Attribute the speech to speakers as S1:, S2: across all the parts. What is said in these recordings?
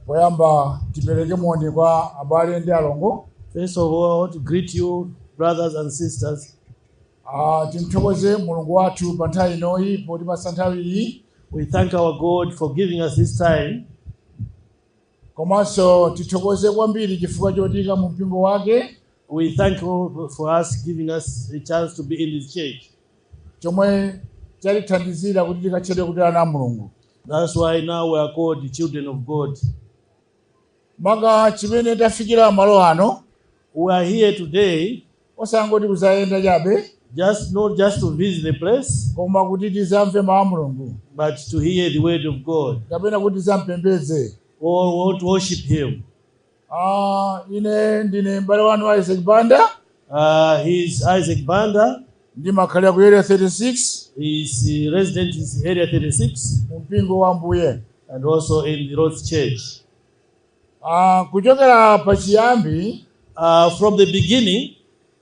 S1: Poyamba tipereke moni kwa abale ndi alongo.
S2: First of all, I want to greet you, brothers and sisters.
S1: Timthokoze Mulungu wathu pa nthawi inoyi potipasa nthawi iyi.
S2: We thank our God for giving us this time.
S1: Komanso tithokoze kwambiri chifukwa chotiyika mu mpingo wake.
S2: We thank God for us giving us a chance to be in this church.
S1: Chomwe chatithandizira kuti tikatchedwe kuti ana a Mulungu.
S2: That's why now we are called the children of God.
S1: Maka chimene tafikira malo ano,
S2: We are here today
S1: osangoti kuzayenda chabe,
S2: just not just to visit the place,
S1: koma kuti tizamve mawu a Mulungu,
S2: but to hear the word of God
S1: kapena kuti tizampembedze.
S2: or to worship Him.
S1: Ine ndine m'bale wanu Isaac Banda.
S2: He's Isaac Banda.
S1: Ndimakhalira ku Area 36.
S2: He's resident in Area 36
S1: mu mpingo wa Mbuye
S2: and also in the Lord's Church.
S1: Kuchokera pachiyambi,
S2: From the beginning,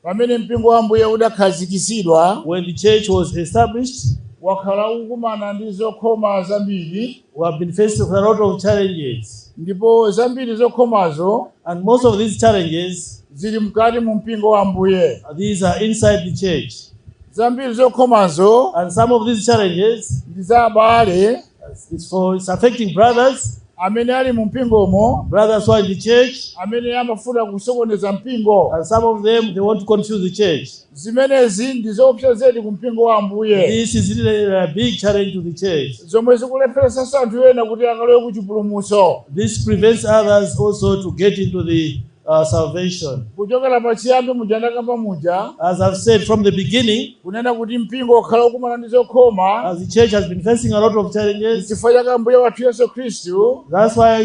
S1: pamene mpingo wa Mbuye udakhazikitsidwa,
S2: when the church was established,
S1: wakhala ukukumana ndi zokhoma zambiri.
S2: We have been faced with a lot of challenges.
S1: Ndipo zambiri zokhomazo
S2: And most of these challenges,
S1: zili mkati mu mpingo wa Mbuye.
S2: These are inside the church.
S1: Zambiri zokhomazo
S2: And some of these challenges,
S1: ndi za abale
S2: it's affecting brothers,
S1: amene ali mu mpingomo,
S2: brothers who are in the church,
S1: amene amafuna kusokoneza mpingo.
S2: And some of them, they want to confuse the church.
S1: Zimenezi ndi zoopsa zedi ku mpingo wa Ambuye.
S2: This is really a big challenge to the church.
S1: Zomwe zikulepheretsanso anthu ena kuti akalowe ku chipulumutso.
S2: This prevents others also to get into the salvation.
S1: Kuchokera pachiyambi muja ndakamba muja,
S2: As I've said from the beginning,
S1: kunena kuti mpingo ukhala ukumana ndi zokhoma,
S2: as the church has been facing a lot of challenges,
S1: chifukwa chake Ambuye wathu Yesu Khristu
S2: that's why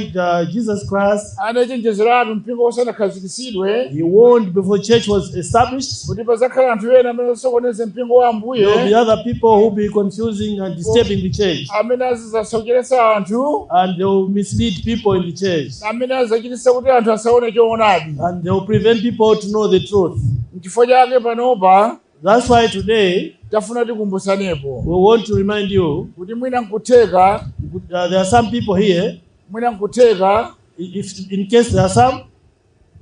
S2: Jesus Christ,
S1: anachenjezeratu mpingo usanakhazikitsidwe,
S2: he warned before church was established,
S1: kuti pazakhala anthu ena amene asokoneze mpingo wa Ambuye,
S2: there will be other people who will be confusing and disturbing the church,
S1: amene azidzasocheretsa anthu,
S2: and they will mislead people in the church,
S1: amene azachititsa kuti anthu asaone choonadi.
S2: And they will prevent people to know the truth.
S1: Nchifukwa chake panopa
S2: That's why today
S1: tafuna tikumbutsanepo
S2: we want to remind you,
S1: kuti mwina nkutheka,
S2: there are some people here,
S1: mwina nkutheka
S2: if in case there are some,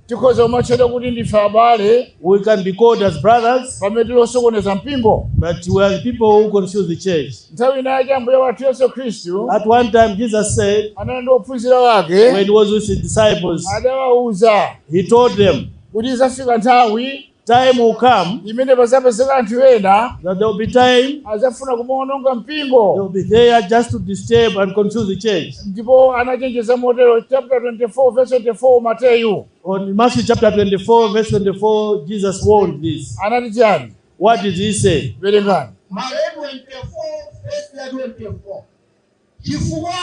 S1: tikhoza kumatchedwa kuti ndife abale,
S2: we can be called as brothers,
S1: pamene tilosokoneza mpingo.
S2: But we are the people who confuse the church.
S1: Nthawi inayake Ambuye wathu Yesu Khristu
S2: At one time, Jesus said,
S1: anali ndi ophunzira wake,
S2: when he was with his disciples,
S1: adawawuza
S2: he told them,
S1: kuti izafika nthawi
S2: time will come
S1: imene pazapezeka anthu ena
S2: that there will be time
S1: azafuna kumaononga mpingo.
S2: they will be there just to disturb and confuse the church.
S1: Ndipo anachenjeza motero, chapter 24 verse 24 Mateyu.
S2: On Matthew chapter 24 verse 24, Jesus warned this.
S1: Anati chani?
S2: What did he say?
S1: Verengani.
S3: Mateyu 24 verse 24. Chifukwa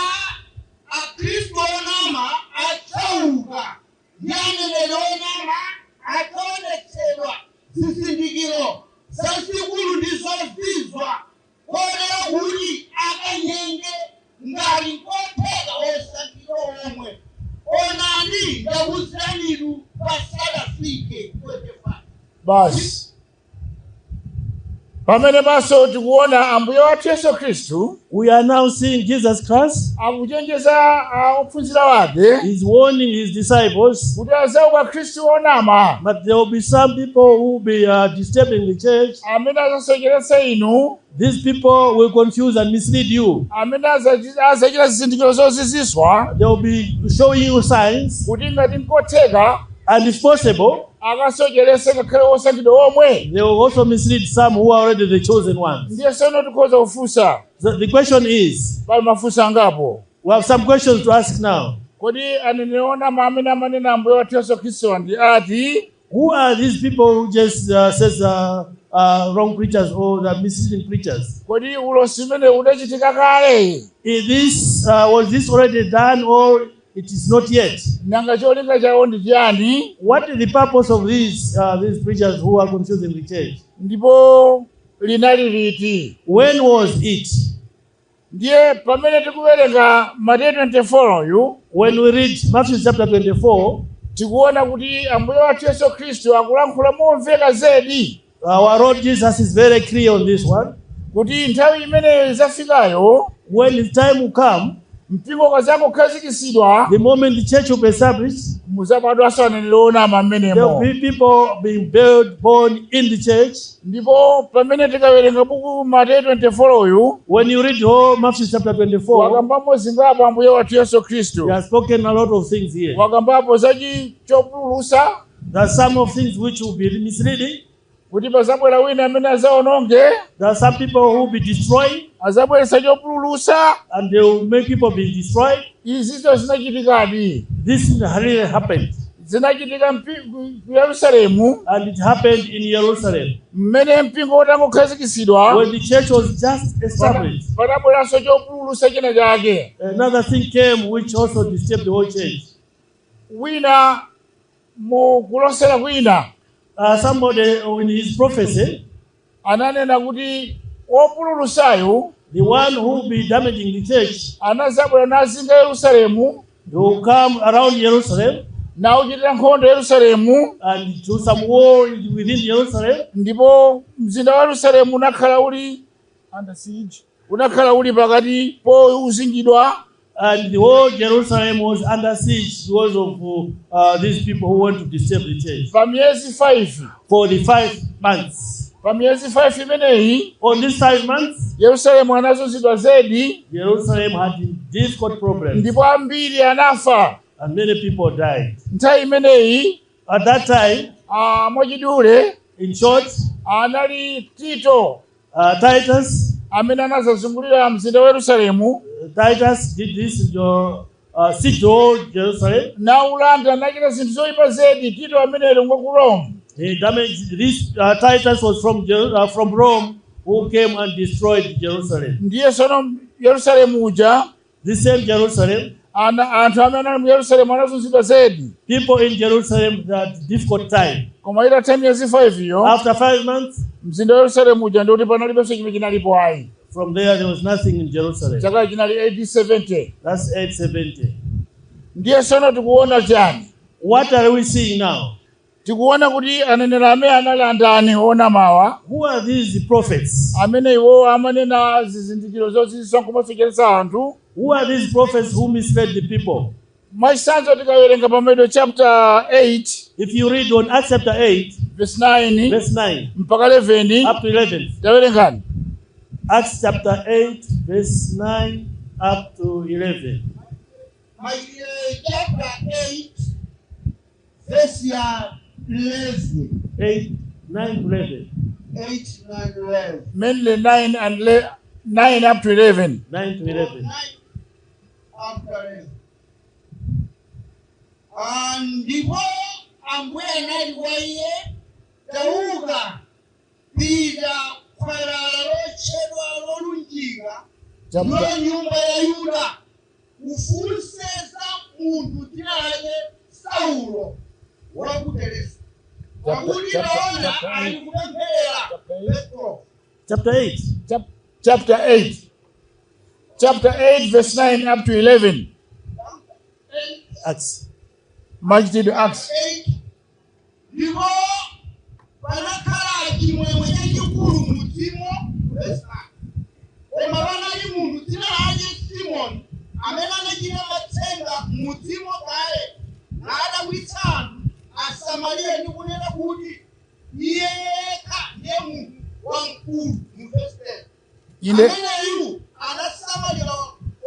S3: akhristu onama adzauka ndi aneneri onama adzaonetsedwa zizindikiro zazikulu ndi zozizwa, kotero kuti akanyenge ngati nkotheka osankhidwa omwe. Onani, ndakuwuziranitu pasadafike. 25.
S1: Basi pamene panso tikuona Ambuye wathu Yesu Khristu,
S2: We are now seeing Jesus Christ
S1: akuchenjeza ophunzira wake
S2: is warning his disciples,
S1: kuti azauka Khristu onama,
S2: but there will be some people who will be disturbing the church.
S1: Amene azasocheretsa inu,
S2: These people will confuse and mislead you.
S1: Amene azachita zizindikiro zoziziswa,
S2: They will be showing you signs,
S1: kuti ngati nkotheka,
S2: and if possible,
S1: akasocheretse ngakhale osankhidwa omwe.
S2: They will also mislead some who are already the chosen ones.
S1: Ndiye sono tikhoza kufunsa.
S2: So the question is,
S1: Pali mafunso angapo.
S2: We have some questions to ask now.
S1: Kodi aneneri onama amene amanena Ambuye wathu Yesu Khristu ndi ati?
S2: Who are these people who just says wrong preachers or the misleading preachers?
S1: Kodi ulosi umene udachitika kale?
S2: Was this already done or it is not yet?
S1: Nanga cholinga chawo ndi chiyani?
S2: What is the purpose of these preachers who are confusing the church?
S1: Ndipo linali liti?
S2: When was it?
S1: Ndiye pamene tikuwerenga Mateyu 24 yu,
S2: When we read Matthew chapter 24,
S1: tikuona kuti Ambuye wathu Yesu Khristu akulankhula momveka zedi
S2: our Lord Jesus is very clear on this one.
S1: Kuti nthawi imene izafikayo,
S2: When the time will come,
S1: Mpingo ukazangokhazikitsidwa,
S2: The moment the church will be established,
S1: muzabadwanso aneneri onama
S2: there
S1: mmenemo.
S2: will be people being built, born in the church.
S1: Ndipo pamene tikawerenga buku Mateyu 24 uyu,
S2: When you read whole Matthew chapter 24,
S1: wakambamo zingapo Ambuye wathu Yesu Khristu.
S2: he has spoken a lot of things here.
S1: Wakambapo za chopululusa,
S2: There are some of things which will be misleading.
S1: Kuti pazabwera wina amene azaononge,
S2: There are some people who will be destroyed,
S1: azabweretsa chopululusa.
S2: And they will make people be destroyed.
S1: Izizo zinachitikadi.
S2: This really happened.
S1: Zinachitika ku Yerusalemu.
S2: And it happened in Jerusalem.
S1: Mmene mpingo utangokhazikitsidwa,
S2: When the church was just established,
S1: panabweranso chopululusa china chake.
S2: Another thing came which also disturbed the whole church.
S1: Wina mu kulosera kwina
S2: Somebody in his prophecy,
S1: ananena kuti wopululusayu
S2: the one who will be damaging the church,
S1: anazabwera nazinga Yerusalemu,
S2: he will come around Jerusalem
S1: nauchitira nkhondo Yerusalemu,
S2: and do some war within Jerusalem.
S1: Ndipo mzinda wa Yerusalemu unakhala uli under siege, unakhala uli pakati pouzingidwa.
S2: And the whole Jerusalem was under siege because of these people who want to disturb the church.
S1: Pa miyezi 5.
S2: For the 5 months.
S1: Pa miyezi 5 imeneyi,
S2: On these 5 months,
S1: Yerusalemu anazunzidwa zedi.
S2: Jerusalem had difficult problems
S1: Ndipo ambiri anafa.
S2: And many people died.
S1: Nthawi imeneyi,
S2: At that time,
S1: mwachidule,
S2: in short,
S1: anali Tito
S2: Titus,
S1: amene anazazungulira mzinda wa Yerusalemu,
S2: Titus did this in your siege the whole Jerusalem.
S1: Naulanda, anachita zinthu zoyipa zedi. Tito ameneyo ngwa ku Rome.
S2: He damaged this. Titus was from Rome, who came and destroyed Jerusalem.
S1: Ndiye sono Yerusalemu uja,
S2: The same Jerusalem,
S1: anthu amene anali mu Yerusalemu anazunzidwa zedi.
S2: People in Jerusalem had difficult time.
S1: Koma itatha miyezi 5 iyo,
S2: After 5 months,
S1: mzinda wa Yerusalemu uja ndikuti panalibenso chimene chinalipo ayi.
S2: From there there was nothing in Jerusalem.
S1: Chaka chinali AD 70.
S2: That's 870.
S1: Ndiye sono tikuona chani?
S2: What are we seeing now?
S1: Tikuona kuti aneneri amene anali andani onamawa,
S2: Who are these prophets?
S1: Amene iwo amanena zizindikiro zozizwitsa nkumasocheretsa anthu.
S2: Who are these prophets who misled the people?
S1: Mwachitsanzo, tikawerenga pa Machitidwe chapter 8,
S2: If you read on Acts chapter 8,
S1: verse 9
S2: verse 9
S1: mpaka 11,
S2: up to 11.
S1: Tawerengani.
S2: Acts chapter 8, verse 9 up to 11.
S3: Machitidwe chapter 8 verse ya 11.
S2: 8, 9 to 11.
S3: 8 9 11.
S1: Mainly 9 and 9 up to 11.
S2: 9 to 11.
S3: 9 up to 11. Ah, ndipo Ambuye anati kwa iye, "Tauka, pita khwalala lotchedwa Lolunjika,
S1: Chapter,
S3: ndiyo nyumba ya Yuda, ufunse za munthu dzina lake Saulo wa ku Tarisisi, pakuti taona
S1: chapter
S3: ali kupemphera." Verse 12.
S2: Chapter 8.
S1: Chapter 8, chapter 8 verse 9 up to 11.
S2: Acts.
S1: Machitidwe, Acts.
S3: 8. Ndipo panakhala chimwemwe chachikulu mudzimo. Verse 9. Koma panali munthu dzina lake Simoni amene anachita matsenga mudzimo kale nadabwitsa anthu Asamariya ndi kunena kuti iye yekha ndiye munthu wamkulu. Mu verse 10,
S1: Ine
S3: ameneyu anasamalira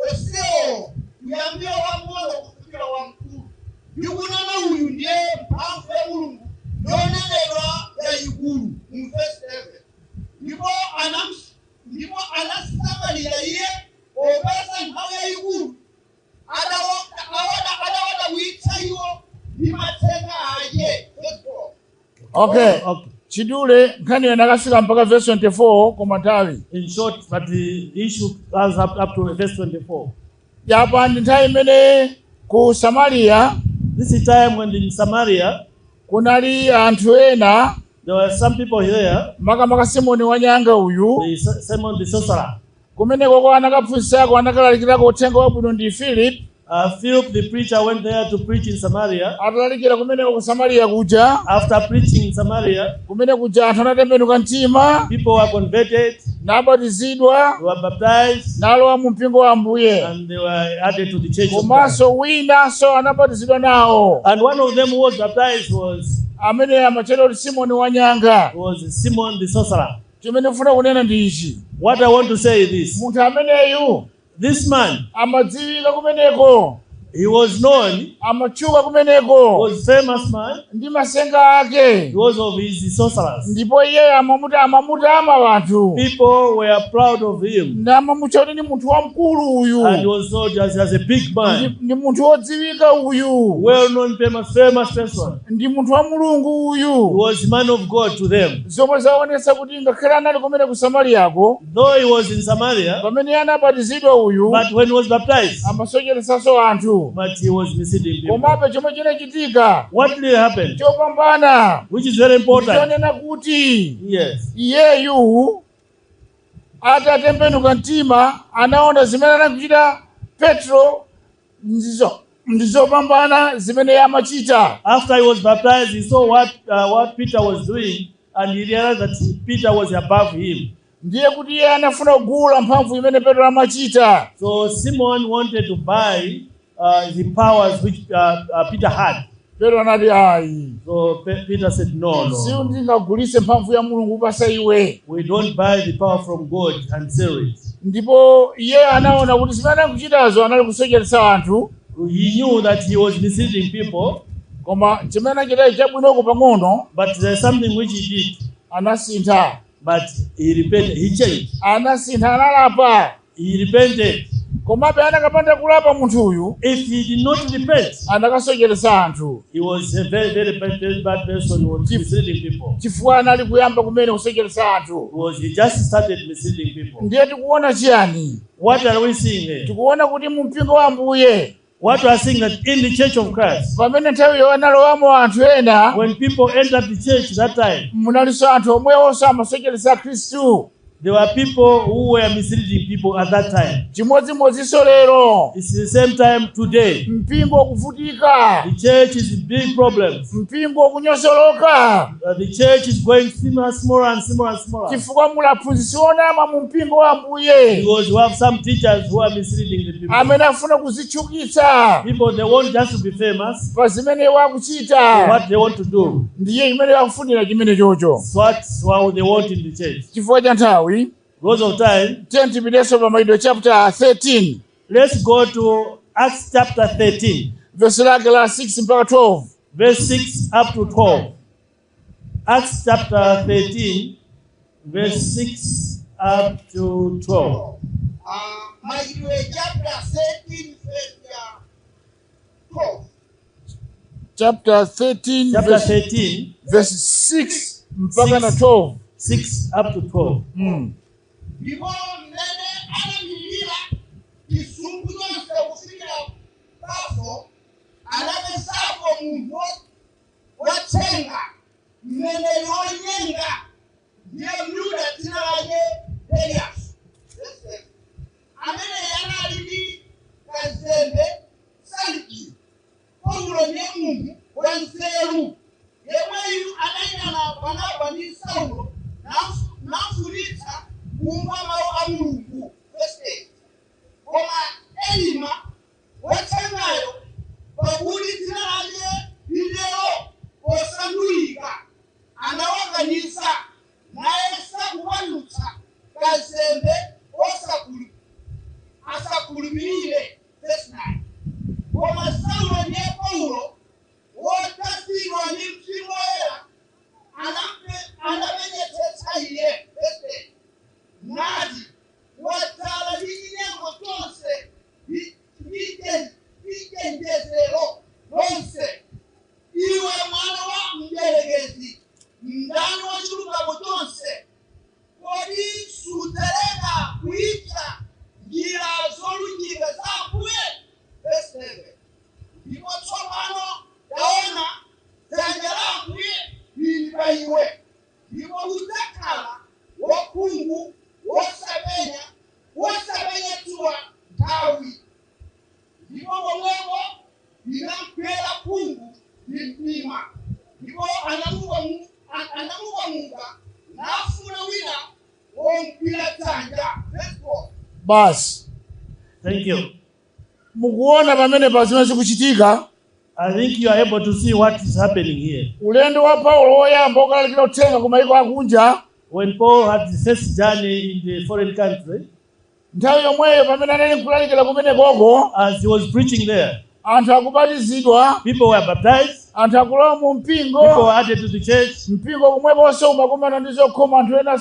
S3: onsewo kuyambira wamng'ono kufikira wamkulu ndi kunena, "Uyu ndiye mphamvu ya Mulungu yonenedwa yayikulu." Mu verse 7, ndipo anasamalira iye popeza nthawi yayikulu adawadabwitsa iwo ndi matsenga ake. Verse 4.
S1: Okay.
S2: Okay.
S1: Chidule nkhani inakafika mpaka verse 24, koma nthawi.
S2: In short, but the issue goes up to verse 24.
S1: Yapa ndi nthawi imene ku Samariya
S2: This is time when in Samaria,
S1: kunali anthu ena,
S2: there were some people here,
S1: makamaka Simoni wanyanga uyu.
S2: the Simon the sorcerer.
S1: Kumeneko kwa anakaphunzitsako, anakalalikirako uthenga wabwino ndi Philip.
S2: Philip the preacher went there to preach in Samaria.
S1: Atalalikira kumeneko ku Samariya kuja,
S2: After preaching in Samaria,
S1: kumene kuja anthu anatembenuka mtima,
S2: people were converted,
S1: nabatizidwa,
S2: they were baptized,
S1: nalowa mu mpingo wa Ambuye.
S2: And they were added to the church of God.
S1: Komanso winanso anabatizidwa nawo,
S2: And one of them who was baptized was,
S1: amene amatchedwa kuti Simoni wanyanga.
S2: was Simon the sorcerer.
S1: Chimene ndifuna kunena ndi ichi.
S2: What I want to say is this.
S1: Munthu ameneyu
S2: This man,
S1: amadziwika kumeneko,
S2: he was known,
S1: amatchuka kumeneko
S2: was famous man
S1: ndi masenga ake,
S2: because of his sorcerers.
S1: Ndipo iye amamutama anthu,
S2: People were proud of him.
S1: Namamutcha kuti ndi munthu wamkulu uyu,
S2: And he was thought as a big man,
S1: ndi munthu wodziwika uyu,
S2: well-known, famous, famous person.
S1: Ndi munthu wa Mulungu
S2: He
S1: uyu.
S2: was man of God to them.
S1: Zomwe zaonetsa kuti ngakhale anali kumene ku Samariyako,
S2: Though he was in Samaria,
S1: pamene anabatizidwa uyu,
S2: but when he was baptized,
S1: amasocheretsanso anthu.
S2: But he was misleading people.
S1: Komabe chomwe chinachitika
S2: What really happened,
S1: chopambana,
S2: which is very important,
S1: ndichonena kuti
S2: yes,
S1: iyeyu atatembenuka mtima anaona zimene anakuchita Petro ndizopambana zimene iye amachita.
S2: After he was baptized, he saw what Peter was doing, and he realized that Peter was above him.
S1: Ndiye kuti iye anafuna kugula mphamvu imene Petro amachita.
S2: So Simon wanted to buy the powers which Peter had.
S1: Petro anati ayi.
S2: So Peter said, "No, no,
S1: Si ndingagulitse mphamvu ya Mulungu kupasa iwe.
S2: We don't buy the power from God and sell it."
S1: Ndipo iye anaona kuti zimene anakuchitazo anali kusocheretsa anthu.
S2: He knew that he was misleading people,
S1: Koma chimene anachitachi chabwinoko pang'ono,
S2: but there's something which he did.
S1: Anasintha.
S2: But he repented, he changed.
S1: Anasintha, analapa.
S2: He repented.
S1: Komabe anakapanda kulapa munthuyu,
S2: If he did not repent,
S1: anakasocheretsa anthu.
S2: He was a very, very bad, very bad person who was misleading people.
S1: Chifukwa anali kuyamba kumene kusocheretsa anthu.
S2: He just started misleading people.
S1: Ndiye tikuona chiyani?
S2: What are we seeing here?
S1: Tikuona kuti mu mpingo wa Ambuye,
S2: What we are seeing that in the church of Christ,
S1: pamene nthawiyo analowamo anthu ena,
S2: when people entered the church that time,
S1: munalinso anthu omwewonso amasocheretsa Khristu.
S2: There were people who were misleading people at that time.
S1: Chimodzimodzinso lero.
S2: It's the same time today.
S1: Mpingo ukuvutika.
S2: The church is in big problems.
S1: Mpingo ukunyosoloka.
S2: The church is going smaller, smaller and smaller and smaller.
S1: Chifukwa muli aphunzitsi onama mu mpingo wa Ambuye,
S2: Because we have some teachers who are misleading the people.
S1: amene afuna kuzitchukitsa
S2: People, they want just to be famous.
S1: pa zimene wakuchita.
S2: What they want to do.
S1: Ndiye chimene wakufunira chimene chocho.
S2: It's what they want in the church.
S1: Chifukwa cha nthawi,
S2: Because of time,
S1: tiye tipitenso pa Machitidwe chapter 13,
S2: let's go to Acts chapter 13,
S1: verse lake la 6 mpaka 12.
S2: Verse 6 up to 12. Acts chapter 13, verse 6 up to 12.
S3: Machitidwe chapter 13 verse 12.
S1: Chapter 13,
S2: Chapter
S1: verse,
S2: 13,
S1: verse 6 mpaka na
S2: 6.
S1: 12.
S2: 6 up to 12.
S3: Ndipo mmene anapitirira chisumbu chonse kufikira Pafo, anapezapo munthu watsenga, mneneri wonyenga, ndiye Myuda dzina lake Elias, amene anali ndi kazembe Salikio. Paulo ndiye munthu wanzeru yemweyu anayitana Barnaba ndi Saulo nafunitsa kumva mawu a Mulungu. Verse 8. Koma Elima wotsengayo, pakuti dzina lake lilero posandulika, anawakanisa nayesa kupandutsa kazembe asakhulupirire. Verse 9. Koma Saulo ndiye Paulo, wodzazidwa ndi Mzimu Woyera, anapenyetsetsa iye. Verse 10. Nati, "Wadzala ndi chinyengo chonse ndi chenjezero lonse, iwe mwana wa mdierekezi, mdani wa chilungamo chonse, kodi sudzaleka kuipsa njira zolunjika za Ambuye?" Verse 11. Linamgwera khungu ndi mdima, ndipo anamukamuka nafuna wina womugwira dzanja. Verse 4.
S1: Basi.
S2: Thank you.
S1: Mukuona pamene pa zimene zikuchitika.
S2: I think you are able to see what is happening here.
S1: Ulendo wa Paulo woyamba wokalalikira uthenga ku mayiko akunja,
S2: When Paul had his first journey in the foreign country,
S1: nthawi yomweyo pamene anali nkulalikira kumenekoko,
S2: as he was preaching there,
S1: anthu akubatizidwa,
S2: people were baptized,
S1: anthu akulowa mu mpingo.
S2: People were added to the church.
S1: Mpingo kumweponso umakumana ndi zokhoma, anthu ena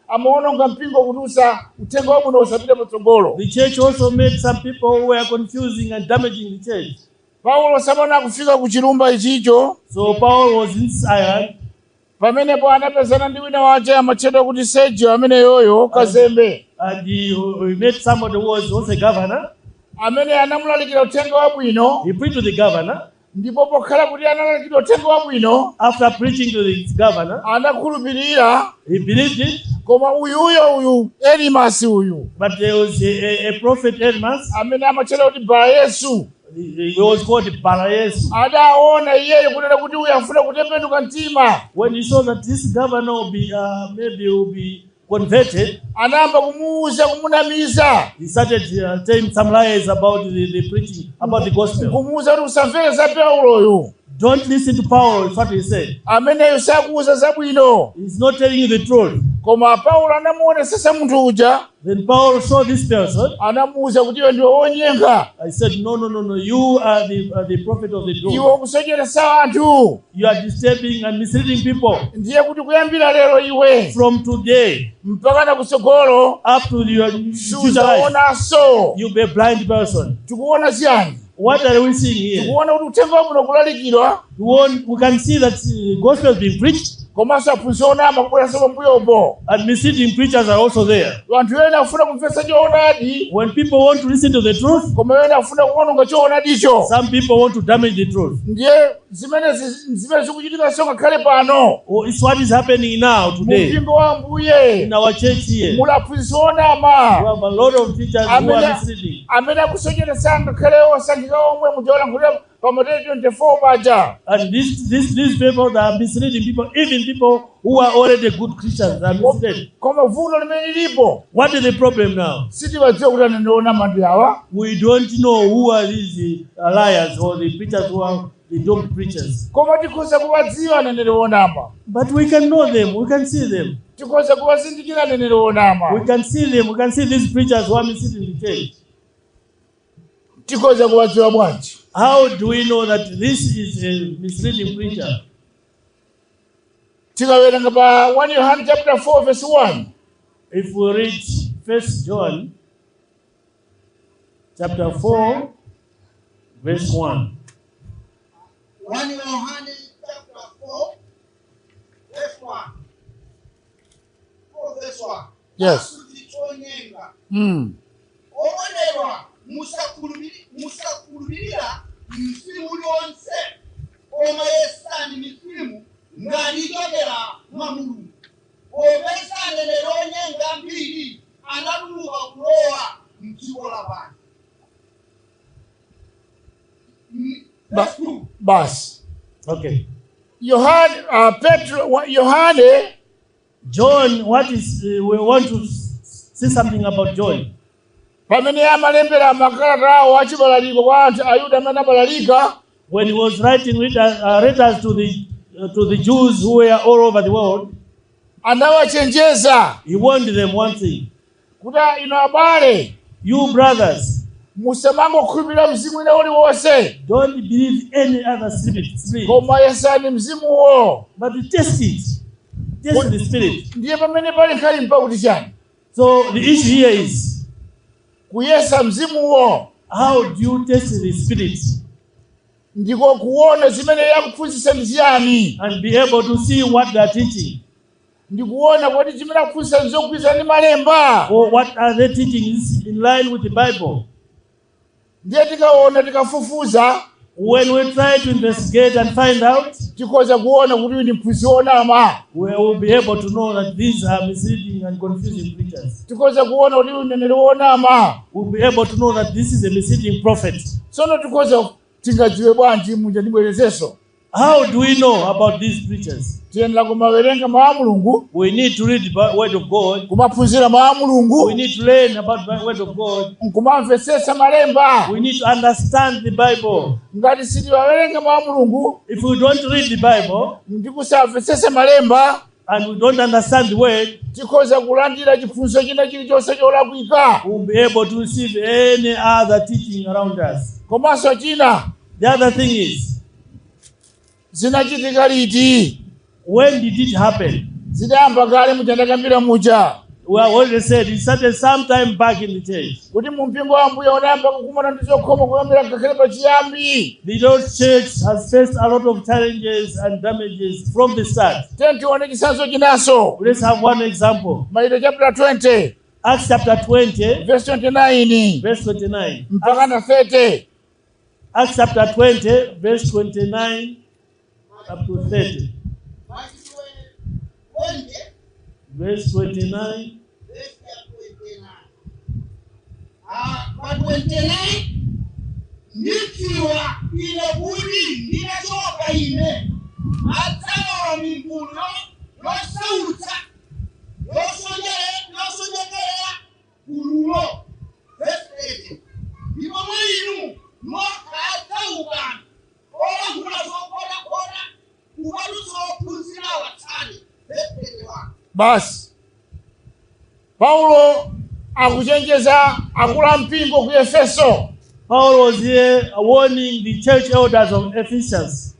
S1: amaononga mpingo kuti usa uthenga wabwino usapite patsogolo.
S2: The church also made some people who were confusing and damaging the church.
S1: Paulo samana akufika ku chilumba ichicho,
S2: So Paul was in this island,
S1: pamenepo anapezana ndi wina wace amatchedwa kuti Sergio ameneyoyo kazembe,
S2: and he met somebody who was also a governor.
S1: Amene anamulalikira uthenga wabwino.
S2: He preached to the governor.
S1: Ndipo pokhala kuti analalikira uthenga wabwino,
S2: After preaching to the governor,
S1: anakhulupirira.
S2: He believed it.
S1: Koma uyuyo uyu Elimasi uyu,
S2: But there was a prophet Elymas.
S1: Amene amatchedwa kuti Barayesu,
S2: He was called Barayesu.
S1: Adaona iyeyo kunena kuti uyu afuna kutembenuka mtima.
S2: When he saw that this governor will be, maybe will be converted,
S1: anayamba kumuuza kumunamiza,
S2: he started telling some lies about the preaching, about the gospel.
S1: Kumuuza kuti usamvere za Pauloyu.
S2: Don't listen to Paul, is what he said.
S1: Ameneyo sakuuza zabwino.
S2: He's not telling you the truth.
S1: Koma Paulo anamuonesesa munthu uja.
S2: Then Paul saw this person.
S1: Anamuuza kuti iwe ndiwe wonyenga.
S2: I said, "No, no, no, no. You are the prophet of the truth."
S1: Iwe ukusocheretsa anthu.
S2: You are disturbing and misleading people.
S1: Ndiye kuti kuyambira lero iwe,
S2: From today
S1: mpaka na kutsogolo,
S2: up to your future life,
S1: sudzaonanso.
S2: You'll be a blind person.
S1: Tikuona chiyani?
S2: What are we seeing here?
S1: Tikuona kuti uthenga wabwino kulalikidwa,
S2: We can see that the gospel is being preached
S1: komanso aphunzitsi onama kubweranso pambuyopo.
S2: And misleading preachers are also there.
S1: Anthu ena akufuna kumvetsa choonadi,
S2: When people want to listen to the truth,
S1: koma ena akufuna kuwononga choonadicho.
S2: Some people want to damage the truth.
S1: Ndiye zimene zimene zikuchitikanso ngakhale pano.
S2: Oh, it's what is happening now today
S1: Mpingo wa Ambuye
S2: in our church here.
S1: Muli aphunzitsi onama
S2: We have a lot of teachers who
S1: amene
S2: are misleading.
S1: Amene akusocheretsa ngakhale osankhika omwe mujawalankhulira pa Mateyu 24 paja.
S2: And these people that are misleading people, even people who are already good Christians, are misled.
S1: Koma vuto limene lilipo,
S2: What is the problem now?
S1: Sitiwadziwa kuti aneneri onama ndi awa.
S2: We don't know who are these liars or the preachers who are the doomed preachers.
S1: Koma tikhoza kuwadziwa aneneri onama.
S2: But we can know them, we can see them.
S1: Tikhoza kuwazindikira aneneri onama.
S2: We can see them, we can see these preachers who are misleading the church.
S1: Tikhoza kuwadziwa bwanji?
S2: How do we know that this is a misleading preacher?
S1: Tikawerenga pa 1 Yohane chapter 4 verse 1.
S2: If we read First John chapter 4, verse 1.
S3: 1 Yohane chapter 4 verse 1. 4 verse 1.
S1: Yes.
S3: Chonyenga. Okondedwa, musakhulupirira mzimu uliwonse, koma yesani mizimu ngati ichokera mwa Mulungu, popeza aneneri onyenga ambiri anatuluka kulowa mdziko lapansi. Verse 2.
S1: Basi.
S2: Okay.
S1: Yohane, Petro, Yohane.
S2: John, what is we want to see something about John.
S1: Pamene amalembera makalata awo achibalaliko kwa anthu Ayuda amene abalalika,
S2: When he was writing letters to the Jews who were all over the world,
S1: anawachenjeza
S2: he warned them one thing.
S1: Kuti inu abale,
S2: You brothers,
S1: musamangokhulupirira mzimu ina uliwonse,
S2: don't believe any other spirit,
S1: koma yesani mzimuwo.
S2: But test it. Test the spirit.
S1: Ndiye pamene pali nkhani mpakuti chani?
S2: So the issue here is,
S1: kuyesa mzimuwo,
S2: how do you test the spirit
S1: ndiko kuona zimene yakuphunzitsa ndi chiyani,
S2: and be able to see what they are teaching?
S1: Ndikuona kuti chimene akuphunzitsa ndizogwirizana ndi malemba.
S2: Or what are they teaching is in line with the Bible?
S1: Ndiye tikaona tikafufuza,
S2: When we try to investigate and find out,
S1: tikhoza kuona kuti uyu ndi mphunzitsi wonama.
S2: We will be able to know that these are misleading and confusing preachers.
S1: Tikhoza kuona kuti uyu mneneri wonama.
S2: We'll be able to know that this is a misleading prophet.
S1: Tsono tikhoza Tingadziwe bwanji muja ndibwerezenso?
S2: How do we know about these preachers?
S1: Tiyenera kumawerenga mawu a Mulungu,
S2: We need to read the word of God.
S1: kumaphunzira mawu a Mulungu,
S2: We need to learn about the word of God.
S1: nkumamvetsetsa malemba.
S2: We need to understand the Bible.
S1: Ngati sitiwawerenga mawu a Mulungu
S2: If we don't read the Bible
S1: ndi kusamvetsetsa malemba,
S2: and we don't understand the word,
S1: tikhoza kulandira chiphunzitso china chilichonse cholakwika.
S2: we'll be able to receive any other teaching around us.
S1: Komanso china,
S2: The other thing is,
S1: zinachitika liti?
S2: when did it happen?
S1: Zidayamba kale muja ndakambira muja
S2: We have already said it started sometime back in the church.
S1: kuti mu mpingo wa Ambuye unayamba kukumana ndi zokhoma kuyambira ngakhale pachiyambi.
S2: The Lord's church has faced a lot of challenges and damages from the start.
S1: Tiye tione chitsanzo chinanso.
S2: Let's have one example.
S1: Machitidwe chapter 20
S2: Acts chapter 20,
S1: verse 29
S2: verse 29.
S1: mpaka na 30.
S2: Acts chapter 20, verse 29 up to 30.
S3: Machitidwe 20,
S2: Verse 29.
S3: verse ya 29. Ah, pa 29 ndidziwa ine kuti ndinachoka ine adzalowa migulu yosautsa yosochekerera gululo. Verse 30 ndipo mwa inu nokha adzauka olankhula zokhotakhota kupatutsa ophunzira awatsate. Verse 31.
S1: Basi Paulo akuchenjeza akulu a mpingo ku Efeso.
S2: Paul was here warning the church elders of Ephesus.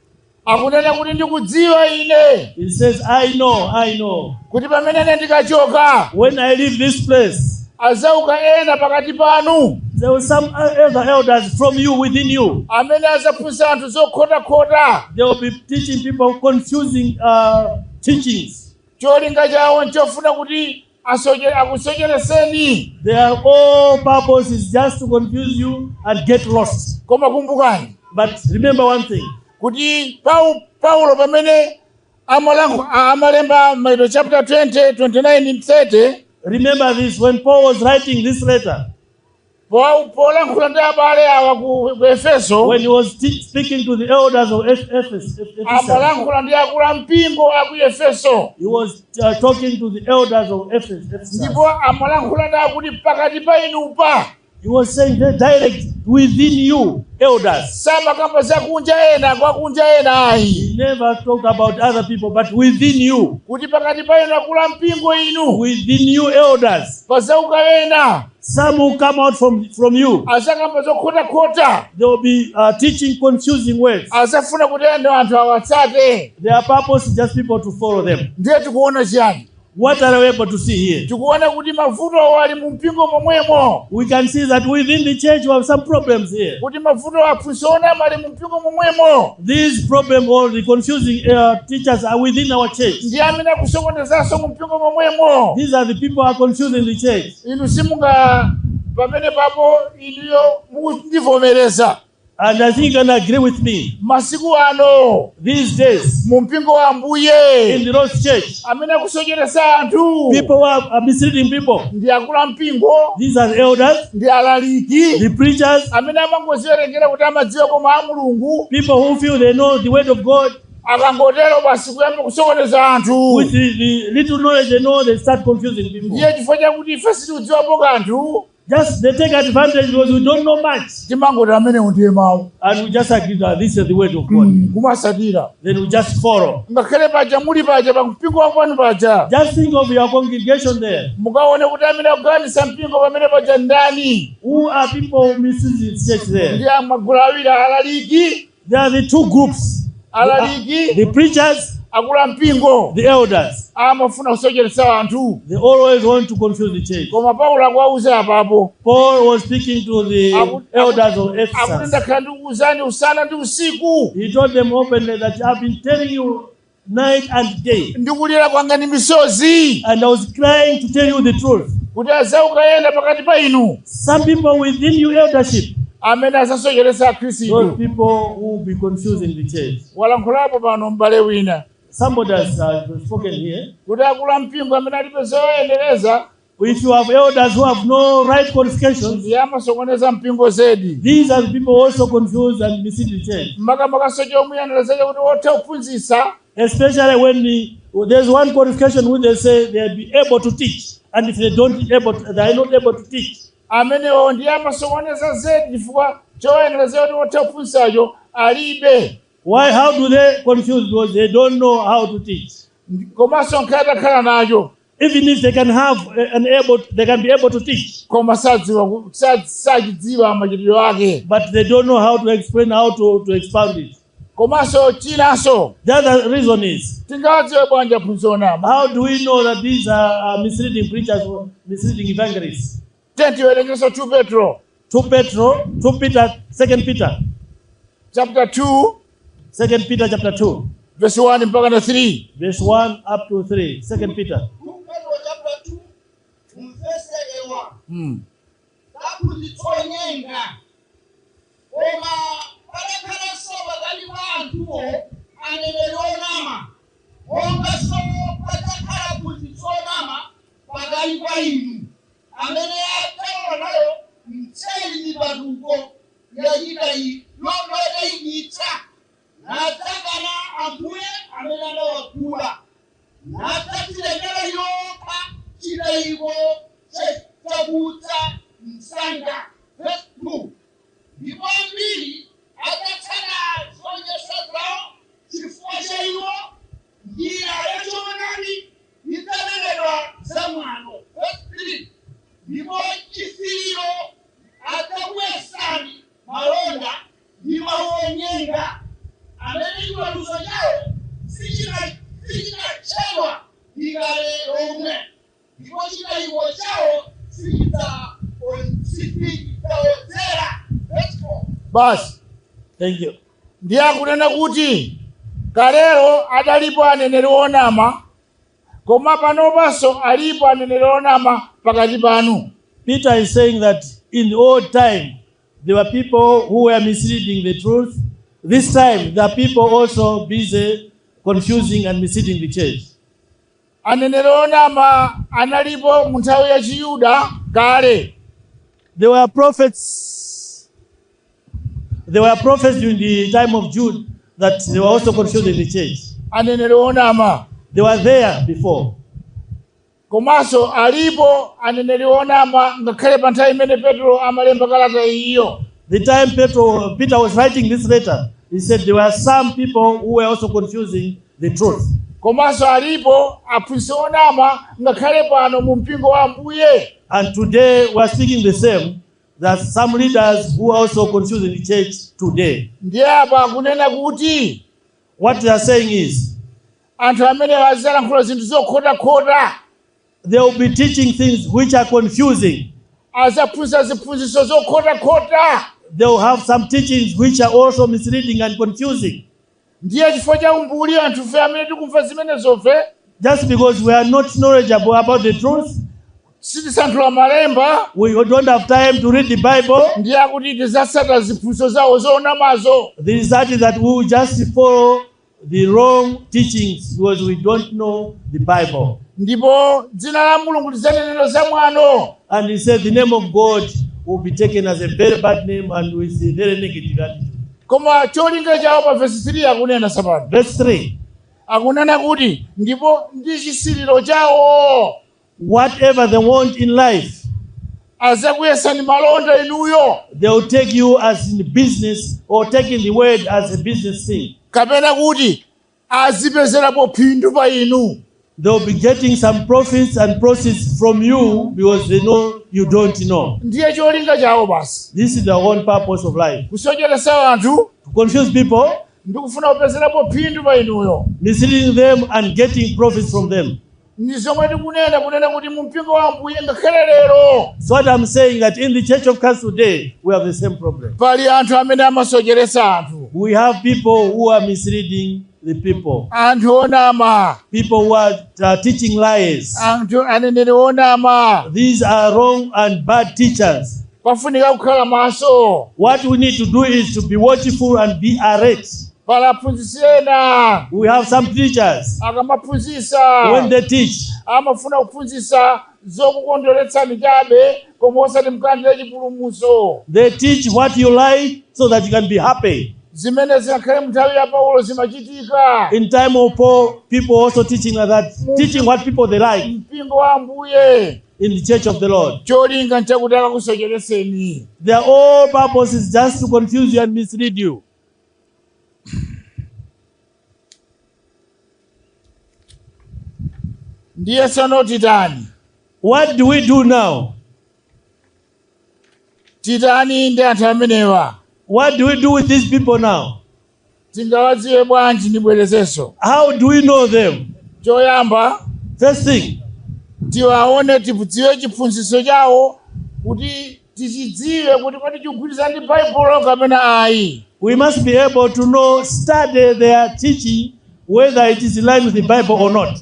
S1: Akunena kuti ndikudziwa ine
S2: He says, I know, I know.
S1: kuti pamene ine ndikachoka
S2: When I leave this place,
S1: azauka ena pakati panu
S2: there were some other elders from you, within you.
S1: amene azaphunzitsa anthu zokhotakhota.
S2: They will be teaching people confusing teachings.
S1: Cholinga chawo nchofuna kuti akusochereseni.
S2: Their all purpose is just to confuse you and get lost.
S1: Koma kumbukani
S2: But remember one thing.
S1: kuti Paulo pamene amalemba Machitidwe chapter 20 29 30,
S2: Remember this, when Paul was writing this letter,
S1: polankhula ndi abale awa ku Efeso,
S2: when he was speaking to the elders of Ephesus,
S1: amalankhula ndi akulu a mpingo a ku Efeso,
S2: he was talking to the elders of Ephesus.
S1: ndipo amalankhula ndi akuti pakati pa inupa.
S2: He was saying that direct within you, elders.
S1: Samakamba zakunja ena kwakunja ena ayi,
S2: He never talked about other people, but within you,
S1: kuti pakati pa inu akulu a mpingo inu,
S2: within you, elders.
S1: pazauka ena
S2: Some will come out from you.
S1: azakamba zokhotakhota,
S2: They will be teaching confusing words.
S1: azafuna kuti ena anthu awatsate.
S2: Their purpose is just people to follow them.
S1: Ndiye tikuona chiyani?
S2: What are we able to see here?
S1: Tikuona kuti mavuto ali mu mpingo momwemo,
S2: We can see that within the church we have some problems here.
S1: kuti mavuto aphunzitsi ali mu mpingo momwemo,
S2: These problem or the confusing teachers are within our church.
S1: ndi amene akusokonezanso mu mpingo momwemo.
S2: These are the people who are confusing the church.
S1: Inu simunga pamene papo inuyo mukundivomereza.
S2: And I think you can agree with me.
S1: Masiku ano,
S2: These days,
S1: mu mpingo wa Ambuye,
S2: in the Lord's church,
S1: amene akusocheresa anthu
S2: people who are misleading people.
S1: ndi akulu a mpingo,
S2: These are the elders,
S1: ndi alaliki,
S2: the preachers,
S1: amene amangoziwerengera kuti amadziwa koma a Mulungu.
S2: people who feel they know the word of God.
S1: Akangotero basi kuyamba kusokoneza anthu.
S2: With the little knowledge they know, they start confusing people.
S1: Ndiye chifukwa chakuti ife sitikudziwapo kanthu,
S2: Just they take advantage because we don't know much.
S1: timangoti amenewo ndiye mawu,
S2: And we just agree that this is the word of God.
S1: Kumasatira.
S2: Then we just follow.
S1: Ngakhale paja muli paja pa mpingo wakwanu paja,
S2: Just think of your congregation there.
S1: mukaone kuti amene akuganisa mpingo pamene paja ndani.
S2: Who are people who misuse the church there?
S1: Ndi amagulu awiri, alaliki,
S2: There are the two groups.
S1: Alaliki,
S2: The preachers,
S1: akulu a mpingo,
S2: the elders.
S1: amafuna kusocheretsa anthu.
S2: They always want to confuse the church.
S1: Koma Paulo akuwauza apapo,
S2: Paul was speaking to the elders of
S1: akuti
S2: Ephesus.
S1: ndakhala ndikukuwuzani usana ndi usiku,
S2: He told them openly that I've been telling you night and day.
S1: ndikulira kwanga ndi misozi,
S2: And I was crying to tell you the truth.
S1: kuti azauka ena pakati pa inu
S2: Some people within your eldership,
S1: amene azasocheretsa
S2: those
S1: akhristu.
S2: people who will be confusing the church.
S1: Walankhulapo pano m'bale wina
S2: Somebody has spoken here
S1: kuti akulu a mpingo amene alibe zoyendereza,
S2: If you have elders who have no right qualifications,
S1: Ndiye amasokoneza mpingo zedi.
S2: these are the people also confused and mislead the church.
S1: Makamakaso chomuyenereza chakuti otha kuphunzitsa.
S2: Especially when there's one qualification which they say they'll be able to teach, and if they don't able, to, they are not able to teach.
S1: Amenewo ndiye amasokoneza zedi chifukwa choyenereza kuti otha kuphunzitsacho alibe.
S2: Why? How do they confuse? Because they don't know how to teach.
S1: Komanso nkhale atakhala nacho,
S2: Even if they can have an able, they can be able to teach,
S1: koma sadziwa sachidziwa machitidwe ake.
S2: But they don't know how to explain, how to expound it.
S1: Komanso chinanso,
S2: The other reason is,
S1: tingawadziwe bwanji aphunzitsi onama?
S2: how do we know that these are misleading preachers or misleading evangelists?
S1: Tiwerengenso 2 Petro.
S2: 2 Petro, 2 Peter, 2 Peter,
S1: Chapter 2,
S2: 2 Peter chapter 2,
S1: verse 1 mpaka na 3.
S2: Verse 1 up to 3. 2 Peter.
S3: 2 Petro chapter 2 mvese 1. Aphunzitsi onyenga, koma padakhalanso pakati pa anthuwo aneneri onama, monganso padzakhala aphunzitsi onama pakati pa inu, amene adzalowa nayo mtseri mipatuko yachita yotayikitsa, nadzakana Ambuye amene anawagula, nadzadzilengera yokha chitayiko chakutsa msanga. Verse 2: ndipo ambiri adzatsata zonyansa zawo, chifukwa cha iwo njira yachoonadi idzanenedwa zamwano. Verse 3: ndipo chisiriro adzakuyesani malonda ndi mawu onyenga, amene chiweruzo chawo sichinachedwa ndi kale lomwe, ndipo chitayiko chawo sichidzaodzera. Verse 4.
S1: Basi.
S2: Thank you.
S1: Ndiye akunena kuti kalero adalipo aneneri onama, koma panopanso alipo aneneri onama pakati panu.
S2: Peter is saying that in the old time, there were people who were misleading the truth. This time, there are people also busy confusing and misleading the church.
S1: Aneneri onama analipo mu nthawi ya Chiyuda kale.
S2: There were prophets. There were prophets during the time of Jude that they were also confusing the church.
S1: Aneneri onama.
S2: They were there before.
S1: Komanso alipo aneneri onama ngakhale pa nthawi imene Petro amalemba kalata iyo.
S2: The time Peter was writing this letter, he said there were some people who were also confusing the truth.
S1: Komanso alipo aphunzitsi onama ngakhale pano mu mpingo wa Ambuye.
S2: And today we are speaking the same, that some leaders who are also confusing the church today.
S1: Ndiye apa akunena kuti,
S2: What they are saying is,
S1: anthu amene azilankhula zinthu zokhotakhota,
S2: they will be teaching things which are confusing.
S1: Azaphunzitsa ziphunzitso zokhotakhota.
S2: They will have some teachings which are also misleading and confusing.
S1: Ndiye chifukwa cha umbuli anthufe amene tikumva zimenezofe,
S2: Just because we are not knowledgeable about the truth,
S1: sitisanthula malemba,
S2: we don't have time to read the Bible.
S1: Ndiye akuti tizatsata ziphunzitso zawo zonamazo.
S2: The result is that we will just follow the wrong teachings because we don't know the Bible.
S1: Ndipo dzina la Mulungu lidzanenedwa zamwano.
S2: And he said the name of God will be taken as a very bad name and with a very negative attitude.
S1: Koma cholinga chawo pa vesi 3 akunena tsopano.
S2: Verse 3.
S1: Akunena kuti ndipo ndi chisiriro chawo,
S2: Whatever they want in life,
S1: azakuyesani malonda inuyo,
S2: they will take you as in business or taking the word as a business thing.
S1: Kapena kuti azipezerapo phindu pa inu.
S2: They will be getting some profits and proceeds from you because they know you don't know.
S1: Ndiye cholinga chawo basi.
S2: This is their own purpose of life.
S1: Kusocheretsa anthu,
S2: To confuse people,
S1: ndikufuna kupezerapo phindu pa inuyo.
S2: Misleading them and getting profits from them.
S1: Ndi zomwe tikunena kunena kuti mu mpingo wa Ambuye ngakhale lero,
S2: So what I'm saying that in the Church of Christ today, we have the same problem.
S1: Pali anthu amene amasocheretsa anthu.
S2: We have people who are misleading the people.
S1: Anthu onama.
S2: People who are teaching lies.
S1: Anthu aneneri onama.
S2: These are wrong and bad teachers.
S1: Pafunika kukhala maso.
S2: What we need to do is to be watchful and be alert.
S1: Pali aphunzitsi ena,
S2: We have some teachers.
S1: Akamaphunzitsa,
S2: When they teach,
S1: amafuna kuphunzitsa Zokukondweretsani chabe koma osati mkalandire chipulumutso.
S2: They teach what you like so that you can be happy.
S1: Zimene zingakhale munthawi ya Paulo zimachitika.
S2: In time of Paul, people also teaching like that, teaching what people they like
S1: Mpingo wa Ambuye,
S2: in the church of the Lord.
S1: Cholinga nchakuti akakusocheretseni.
S2: Their all purpose is just to confuse you and mislead you.
S1: Ndiye tsono titani?
S2: What do we do now?
S1: Titani ndi anthu amenewa?
S2: What do we do with these people now?
S1: Tingawadziwe bwanji? Ndibwerezenso.
S2: How do we know them?
S1: Choyamba,
S2: First thing,
S1: tiwaone, tidziwe chiphunzitso chawo kuti tichidziwe kuti kodi chikugwirizana ndi Baibulo kapena ayi.
S2: We must be able to know, study their teaching, whether it is in line with the Bible or not.